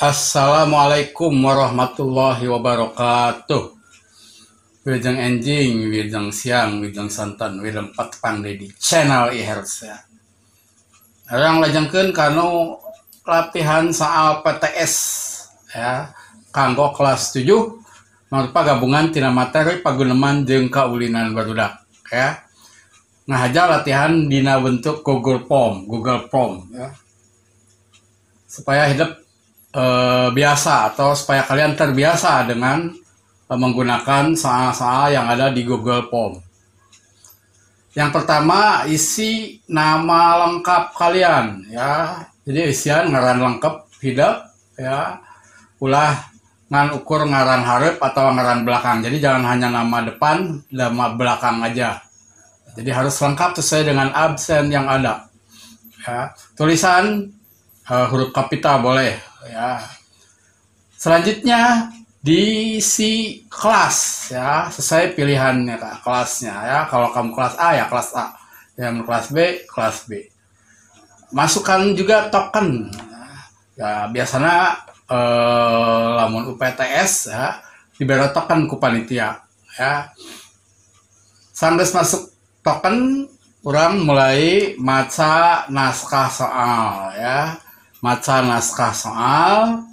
Assalamualaikum warahmatullahi wabarakatuh. Wilujeng enjing, wilujeng siang, wilujeng santen, wilujeng patepang deui di channel iHertz ya. Urang lajengkeun kanu latihan soal PTS ya, kanggo kelas 7 marupa gabungan tina materi paguneman jeung kaulinan barudak ya. Ngahaja latihan dina bentuk Google Form ya. Supaya hidup biasa atau supaya kalian terbiasa dengan menggunakan soal-soal yang ada di Google Form. Yang pertama, isi nama lengkap kalian ya. Jadi isian ngaran lengkap hidup ya. Ulah ngan ukur ngaran hareup atau ngaran belakang. Jadi jangan hanya nama depan, nama belakang aja. Jadi harus lengkap sesuai dengan absen yang ada. Ya. Tulisan huruf kapital boleh ya. Selanjutnya diisi kelas ya, sesuai pilihannya kelasnya ya. Kalau kamu kelas A ya kelas A, yang kelas B kelas B. Masukkan juga token ya, biasanya lamun UPTS ya diberi token ku panitia ya. Sanggeus masuk token, urang mulai maca naskah soal ya. Maca naskah soal.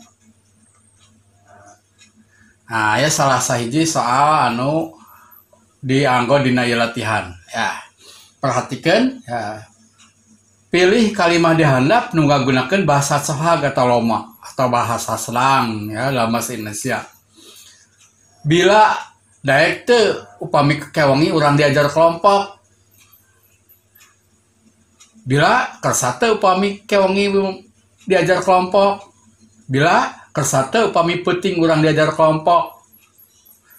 Nah, ya salah sahiji soal anu dianggo dina ieu latihan ya. Perhatikan ya. Pilih kalimat di handap nu ngagunakeun bahasa sohag atau loma atau bahasa selang ya dalam bahasa Indonesia. Bila daek teu upami kekewangi urang diajar kelompok. Bila kersa teu upami kewangi diajar kelompok. Bila kersa teu upami peuting urang diajar kelompok.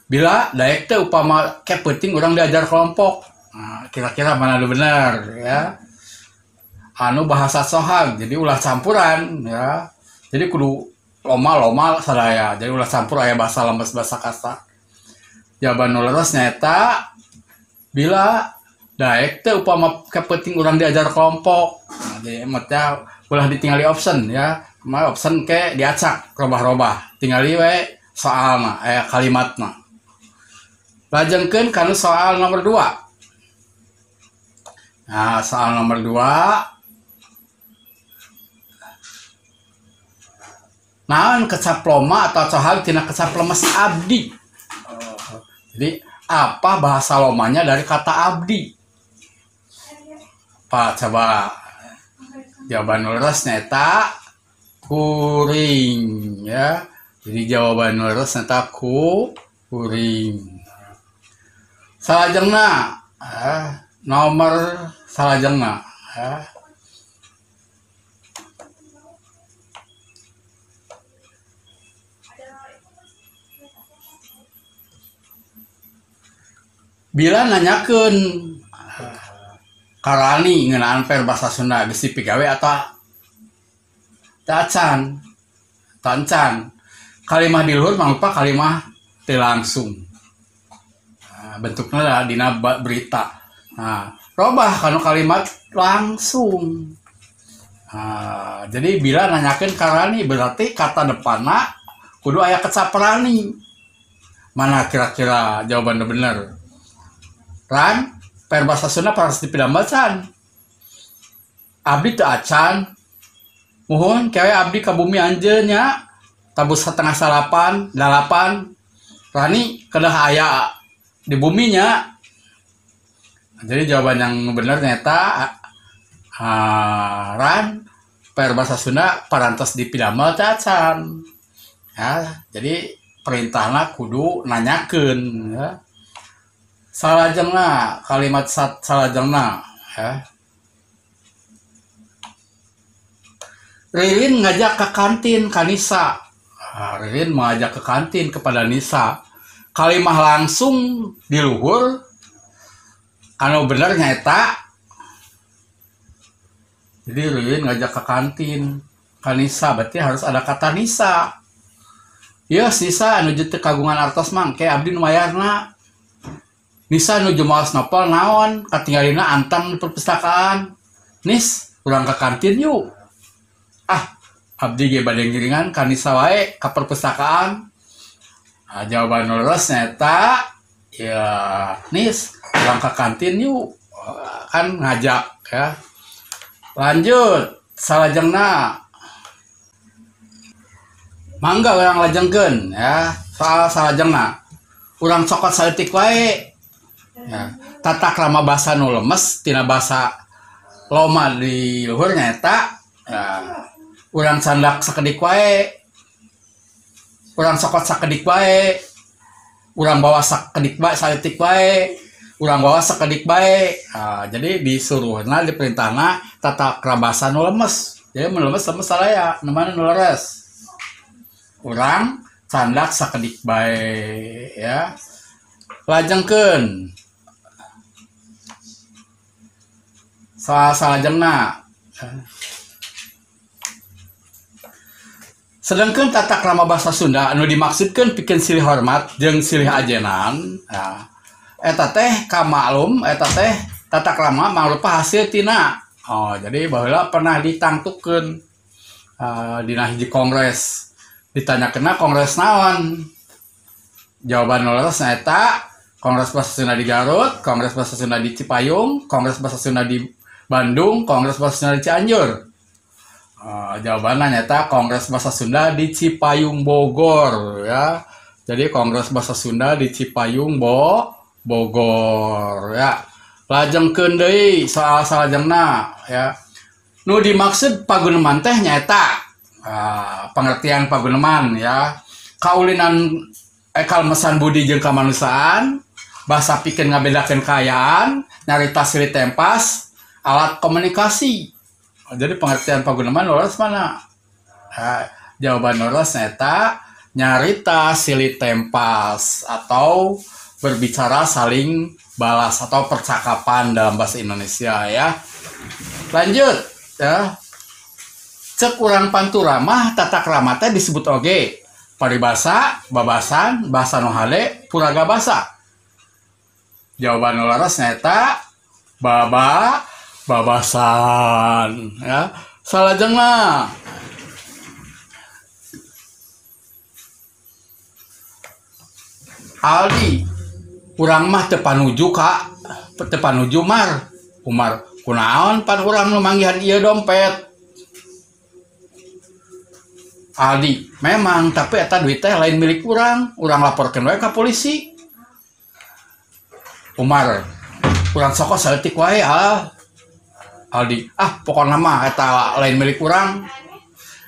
Bila daek teu upama ke peuting urang diajar kelompok. Nah, kira-kira mana nu bener ya. Anu bahasa sohag, jadi ulah campuran ya. Jadi kudu loma-loma sadaya. Jadi ulah campur aya bahasa lemes bahasa kasar. Jawaban nu leres nyaeta bila daek teu upama ke peuting urang diajar kelompok. Nah, jadi emotnya ulah ditinggali option ya. Ma option ke diacak robah-robah. Tingali we soalna aya kalimatna. Lajengkeun kanu soal nomor 2. Nah, soal nomor 2. Naon kecap loma atau cohag tina kecap lemes abdi. Jadi apa bahasa lomanya dari kata abdi? Apa coba? Jawaban leres nyaeta kuring ya. Jadi jawaban leres nyaeta kuring. Salajengna nomor salajengna ya. Bila nanyakeun karani ngeunaan per bahasa Sunda geus dipigawe atau tacan tancan, kalimah di luhur mangrupa kalimah teu langsung. Nah, bentukna dina berita. Nah, robah kanu kalimat langsung. Nah, jadi bila nanyakeun karani berarti kata depanna kudu aya kecap rani. Mana kira-kira jawabannya bener? Ran, per bahasa Sunda paras dipidamel can. Abdi teu acan. Muhun kewe abdi ka bumi anjeun nya. Tabuh 7:30, 8. Rani kedah aya di bumi nya. Jadi jawaban yang bener nyaeta ran per bahasa Sunda parantos dipidamel teu acan. Ya, jadi perintahna kudu nanyakeun ya. Salajengna kalimat salajengna ya. Ririn ngajak ke kantin ka Nisa. Nah, Ririn mengajak ke kantin kepada Nisa. Kalimah langsung di luhur anu bener nyaeta. Jadi Ririn ngajak ke kantin ka Nisa, berarti harus ada kata Nisa. Yes, Nisa anu teu kagungan artos mangke abdi nu mayarna. Nisa nuju maos novel naon katinggalina antang di perpustakaan. Nis, urang ke kantin yuk. Ah, Abdi ge bade ngiringan ka Nisa wae ka perpustakaan. Nah, jawaban leres nyaeta ya Nis, urang ka kantin yuk, kan ngajak ya. Lanjut salajengna mangga urang lajengkeun ya soal salajengna. Urang cokot saeutik wae ya. Tata krama basa nu lemes tina basa loma di luhur nyaeta ya, urang candak sakedik wae, urang cokot sakedik wae, urang bawa sakedik bae saeutik wae, urang bawa sakedik bae. Nah, jadi disuruhna diperintahna tata krama basa nu lemes. Jadi mun lemes lemes saraya, nu mana nu leres. Urang candak sakedik bae ya. Lajengkeun soal salajengna. Sedangkan tata krama bahasa Sunda anu dimaksudkeun pikeun silih hormat jeung silih ajenan ya. Eta teh kamaklum eta teh tata krama mangrupa hasil tina. Oh, jadi baheula pernah ditangtukeun dina hiji kongres. Ditanyakeunna kongres naon? Jawaban leres nyaeta Kongres Bahasa Sunda di Garut, Kongres Bahasa Sunda di Cipayung, Kongres Bahasa Sunda di Bandung, Kongres Bahasa Sunda di Cianjur. Jawabannya nyata Kongres Bahasa Sunda di Cipayung Bogor ya. Jadi Kongres Bahasa Sunda di Cipayung Bogor ya. Lajengkeun deui soal salajengna ya. Nu dimaksud paguneman teh nyaeta pengertian paguneman ya. Kaulinan kalmesan budi jeung kamanusiaan, bahasa pikeun ngabedakeun kaayaan, nyarita silih tempas, alat komunikasi. Jadi pengertian paguneman leres mana? Nah, jawaban leres nyaeta nyarita silih tempas atau berbicara saling balas atau percakapan dalam bahasa Indonesia ya. Lanjut ya. Cek urang pantura mah tata krama teh disebut oge paribasa, babasan, bahasa nu hale, puraga basa. Jawaban leres nyaeta babasan ya. Salajengna Aldi, urang mah teu panuju ka teu panuju Mar. Umar kunaon pan urang nu manggihan ieu dompet. Aldi, memang tapi eta duit teh lain milik urang, urang laporkeun wae ka polisi. Umar, urang soko saeutik wae ah. Aldi, ah pokona mah eta lain milik urang.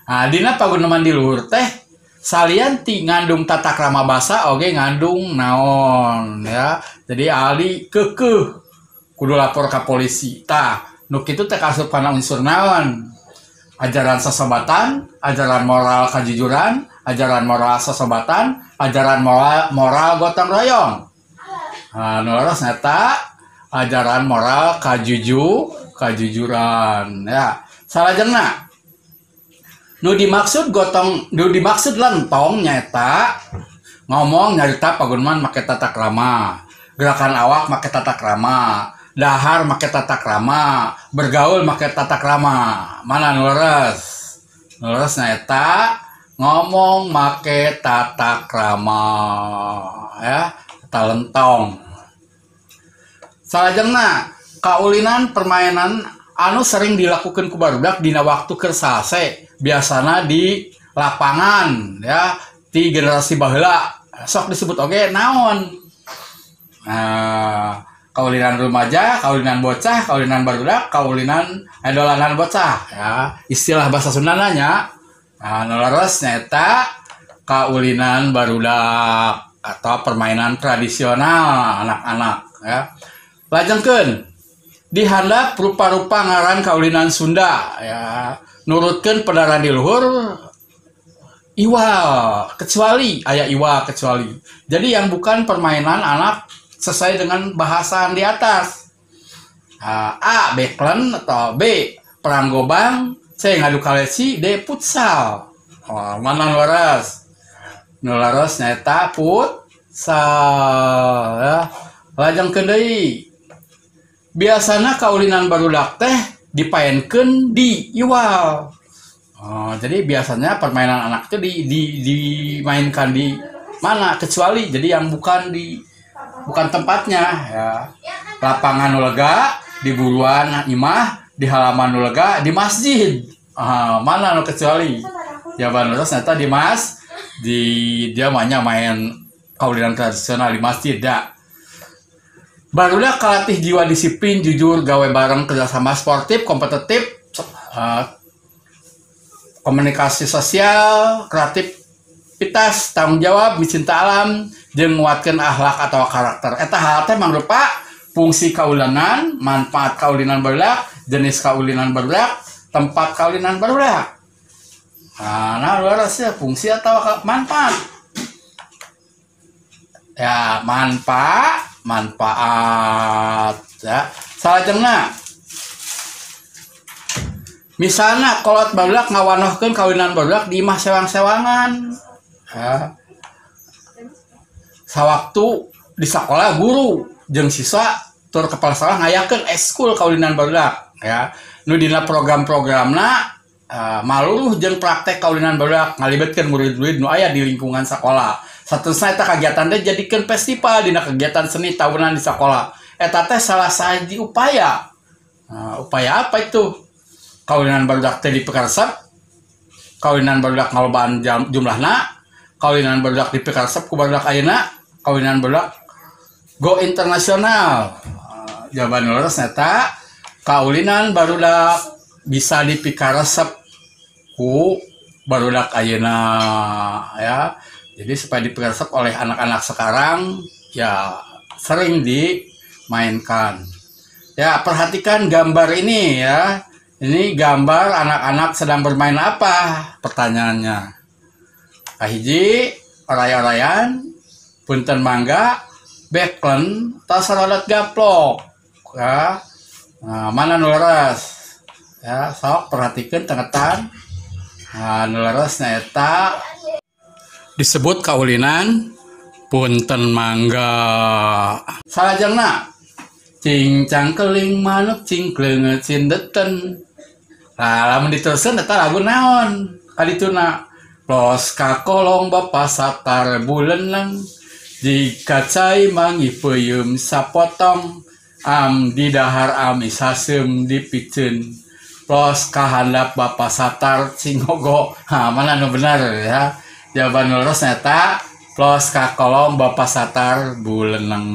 Nah, dina paguneman di luhur teh salian ti ngandung tata krama basa oge ngandung naon ya. Jadi Aldi keukeuh kudu lapor ka polisi. Tah, nu kitu teh kaasup kana unsur naon? Ajaran sasobatan, ajaran moral kajujuran, ajaran moral sasobatan, ajaran moral gotong royong. Nah, nu leres nyaeta ajaran moral kajujuran ya. Salajengna nu dimaksud gotong, nu dimaksud lentong nyaeta ngomong nyarita paguneman make tata krama, gerakan awak make tata krama, dahar make tata krama, bergaul make tata krama. Mana nu leres? Nu leres nyaeta ngomong make tata krama ya, eta lentong. Salajengna kaulinan permainan anu sering dilakukan ku barudak dina waktu keur sase, biasana di lapangan ya, ti generasi baheula sok disebut oge naon. Nah, kaulinan remaja, kaulinan bocah, kaulinan barudak, kaulinan dolanan bocah ya. Istilah bahasa Sundana nya. Nah, nu leres nyaeta kaulinan barudak atau permainan tradisional anak-anak ya. Lajengkeun dihandap rupa-rupa ngaran kaulinan Sunda ya, nurutkeun pedaran di luhur iwal kecuali aya iwal kecuali. Jadi yang bukan permainan anak sesuai dengan bahasan di atas. A. Beklen atau B. Perang gobang, C. Ngadu kaleci, D. Futsal. Oh, mana nu leres? Nu leres nyaeta futsal ya. Lajengkeun deui. Biasana kaulinan barudak teh dipaenkeun di iwal. Jadi biasanya permainan anak itu dimainkan di mana, kecuali jadi yang bukan tempatnya ya. Lapangan nu lega, di buruan imah, di halaman nu lega, di masjid. Mana nu kecuali? Jawaban leres nyata di mas di dia banyak main kaulinan tradisional di masjid ya. Barulah kalatih jiwa disiplin, jujur, gawe bareng, kerjasama, sportif, kompetitif, komunikasi sosial, kreativitas, tanggung jawab, mencinta alam, jeung nguatkeun akhlak atau karakter. Eta hal teh mangrupa fungsi kaulinan, manfaat kaulinan barudak, jenis kaulinan barudak, tempat kaulinan barudak. Nah, leres ya, fungsi atau manfaat. Ya, manfaat ya. Salajengna misalnya kolot barudak ngawanohkeun kaulinan barudak di imah sewang-sewangan ya. Sawaktu di sekolah guru jeung siswa tur kepala sekolah ngayakeun eskul kaulinan barudak ya, nu dina program-programna maluruh jeung praktek kaulinan barudak ngalibetkeun murid-murid nu aya di lingkungan sekolah. Saterusna eta kagiatan teh jadikeun festival dina kegiatan seni tahunan di sekolah. Eta teh salah sahiji upaya. Nah, upaya apa itu? Kaulinan barudak teh dipikaresep, kaulinan barudak ngalobaan jumlahna, kaulinan barudak dipikaresep ku barudak ayeuna, kaulinan barudak go internasional. Jawaban leres eta kaulinan barudak bisa dipikaresep ku barudak ayeuna ya. Jadi supaya dipikaresep oleh anak-anak sekarang ya sering dimainkan. Ya, perhatikan gambar ini ya. Ini gambar anak-anak sedang bermain apa? Pertanyaannya. Kahiji, oray-orayan, punten mangga, beklen, tas rodat gaplok. Ya. Nah, mana nu leres? Ya, sok perhatikan tengetan. Nah, nu leres nyaeta disebut kaulinan punten mangga. Salajengna cingcang keling manuk cingkleungeut cindeten. Nah, lamun diteruskeun eta lagu naon? Kadituna plos ka kolong bapa satar buleneng jika cai manggih peuyeum sapotong am di dahar ami saseum dipiceun plos ka handap bapa satar cingogo. Ha, mana nu bener ya? Jawaban leres nyata plos ka kolong bapa satar buleneng.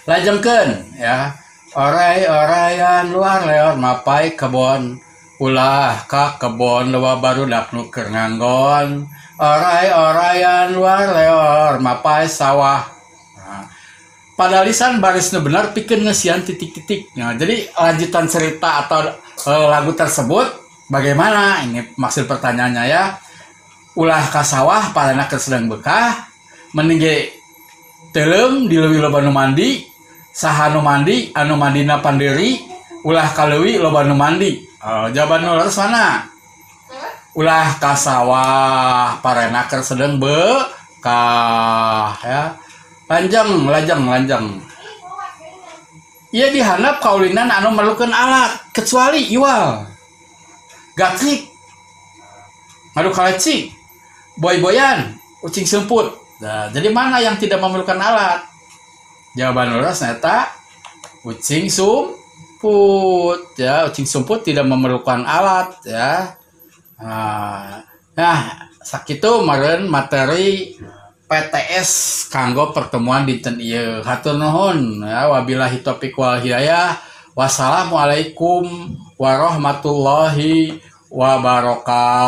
Lajengkeun ya. Oray-orayan luar leor mapai kebon ulah ka kebon loba barudak nu keur nganggon. Oray-orayan luar leor mapai sawah. Nah, pada lisan baris nu bener pikeun ngeusian titik-titik. Nah, jadi lanjutan cerita atau lagu tersebut bagaimana? Ini maksud pertanyaannya ya. Ulah ka sawah parana keur sedang bekah mending ge teuleum di leuwih loba nu mandi, saha nu mandi, anu mandina panderi, ulah ka leuwih loba nu mandi. Jawaban nu leres mana? Ulah ka sawah parana keur sedang bekah ya. Lanjeng lanjeng lanjeng. Ieu dihandap kaulinan anu merlukeun alat kecuali iwal, gatrik, ngadu kaleci, boy-boyan, ucing semput. Nah, jadi mana yang tidak memerlukan alat? Jawaban leres nyata ucing sumput ya, ucing sumput tidak memerlukan alat ya. Nah, sakitu meureun materi PTS kanggo pertemuan dinten ieu. Hatur nuhun ya, wabillahi taufik wal hidayah. Wassalamualaikum warahmatullahi wabarakatuh.